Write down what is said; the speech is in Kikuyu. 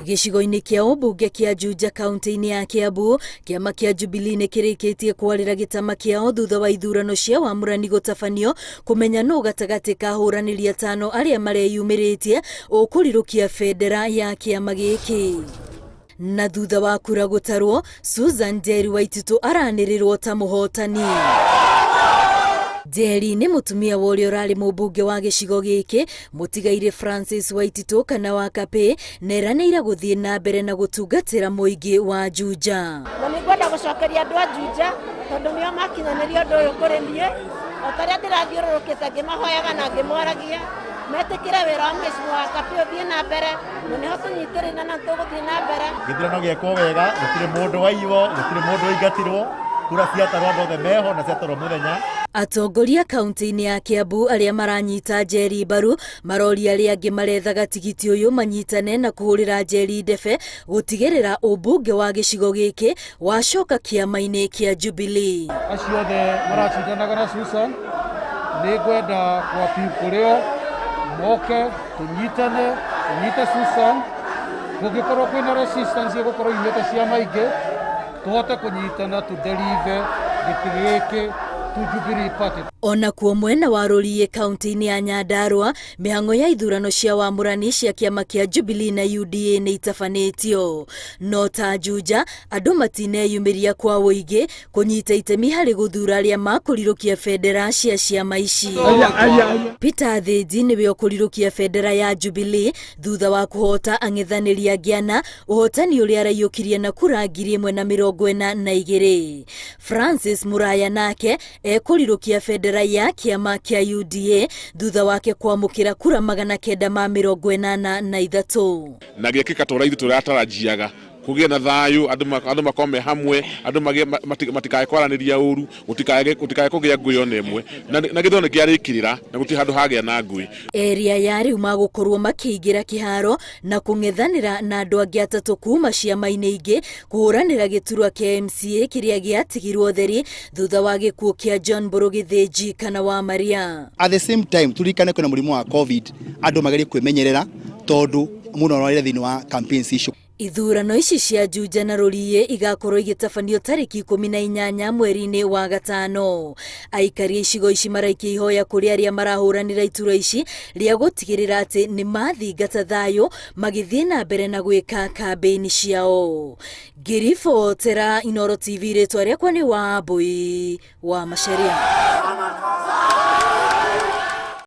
Gĩcigo-inĩ kĩa ũmbunge kĩa Juja kaunti-inĩ ya Kiambu, kĩama kĩa Jubilee nĩ kĩrĩkĩtie kwarĩra gĩtama kĩao thutha wa ithurano cia wamũrani gũtabanio kũmenya nũ gatagatĩ ka ahũranĩri atano arĩa mareyumĩrĩtie ũkũrirũkia bendera ya kĩama gĩkĩ. Na thutha wa kura gũtarwo, Susan Njeri Waititũ aranĩrĩrwo ta mũhotani. Njeri nĩ mũtumia wa ũrĩa ũrarĩ mũmbunge wa gĩcigo gĩkĩ mũtigairĩ Francis Waititũ kana wa Kapĩ, na eranĩire gũthiĩ na mbere na gũtungatĩra mũingĩ wa Juja. Na nĩ ngwenda gũcokeria andũ a Juja tondũ nĩo makinyanĩria ũndũ ũyũ kũrĩ niĩ, o ta ũrĩa ndĩrathiũrũrũkĩte ngĩmahoyaga na ngĩmwaragia, metĩkĩre wĩra wa Mheshimiwa wa Kapĩ ũthiĩ na mbere, na nĩho tũnyitĩrĩire na tũgũthiĩ na mbere. Gĩthurano gĩekwo wega, gũtirĩ mũndũ waiywo, gũtirĩ mũndũ waingatirwo, kura ciatarwo andũ othe meho na ciatarwo mũthenya. Atongoria kaunti-inĩ ya Kiambu arĩa maranyita Njeri mbaru maroria arĩa angĩ marethaga tigiti ũyũ manyitane na kũhũrĩra Njeri ndebe gũtigĩrĩra ũmbunge wa gĩcigo gĩkĩ wacoka kĩama-inĩ kĩa Jubilee. Acio othe maracindanaga na Susan, nĩ ngwenda kwa kũrĩ o moke tũnyitane, tũnyite Susan, kũngĩkorwo kwĩna resistance ĩgũkorwo yumĩte ciama ingĩ, tũhote kũnyitana tũ deliver gĩtĩ gĩkĩ to Jubilee Party. Onakuo mwena wa Rũriĩ kaunti-inĩ ya Nyandarua, mĩhang'o ya ithurano cia wamũrani cia kĩama kĩa Jubilee na UDA nĩ itabanĩtio. No ta Juja, andũ matineyumĩria kwa ũingĩ kũnyita itemi harĩ gũthura arĩa makũrirũkia bendera cia ciama ici. Peter Thĩnji nĩwe ũkũrirũkia bendera ya Jubilee thutha wa kũhota ang'ethanĩri angĩ ana, ũhotani ũrĩa araiyũkirie na kura 1,042. Francis Muraya nake ekũrirũkia bendera ya kĩama kĩa UDA thutha wake kwamũkĩra kura 983. Na gĩekĩka ta ũrĩa ithuĩ tũratarajiaga kũgĩe na thayũ, andũ makorwo me hamwe, andũ matikae kwaranĩria ũru, gũtikae kũgĩa ngũĩ ona ĩmwe, na gĩthurano nĩ kĩarĩkĩrĩra na gũtirĩ handũ hagĩa na ngũĩ. Eri aya rĩu magũkorwo makĩingĩra kĩharo na kũng'ethanĩra na andũ angĩ atatũ kuma ciama-inĩ ingĩ kũhũranĩra gĩturwa kĩa MCA kĩrĩa gĩatigirwo theri thutha wa gĩkuũ kĩa John Mbũrũ Gĩthĩnji kana wa Maria. At the same time turirikane kwĩna mũrimũ wa COVID, andũ magerie kwĩmenyerera tondũ mũndũ arwarire thĩinĩ wa campaigns icio. Ithurano ici cia Juja na Rũriĩ igakorwo igĩtabanio tarĩki 18 mweri-inĩ wa gatano. Aikari a icigo ici maraikia ihoya kũrĩ arĩa marahũranĩra iturwa ici rĩa gũtigĩrĩra atĩ nĩ mathingata thayũ magĩthiĩ na mbere na gwĩka kambĩini ciao. Ngĩribotera Inooro TV, rĩtwa rĩakwa nĩ Wambui wa Macharia.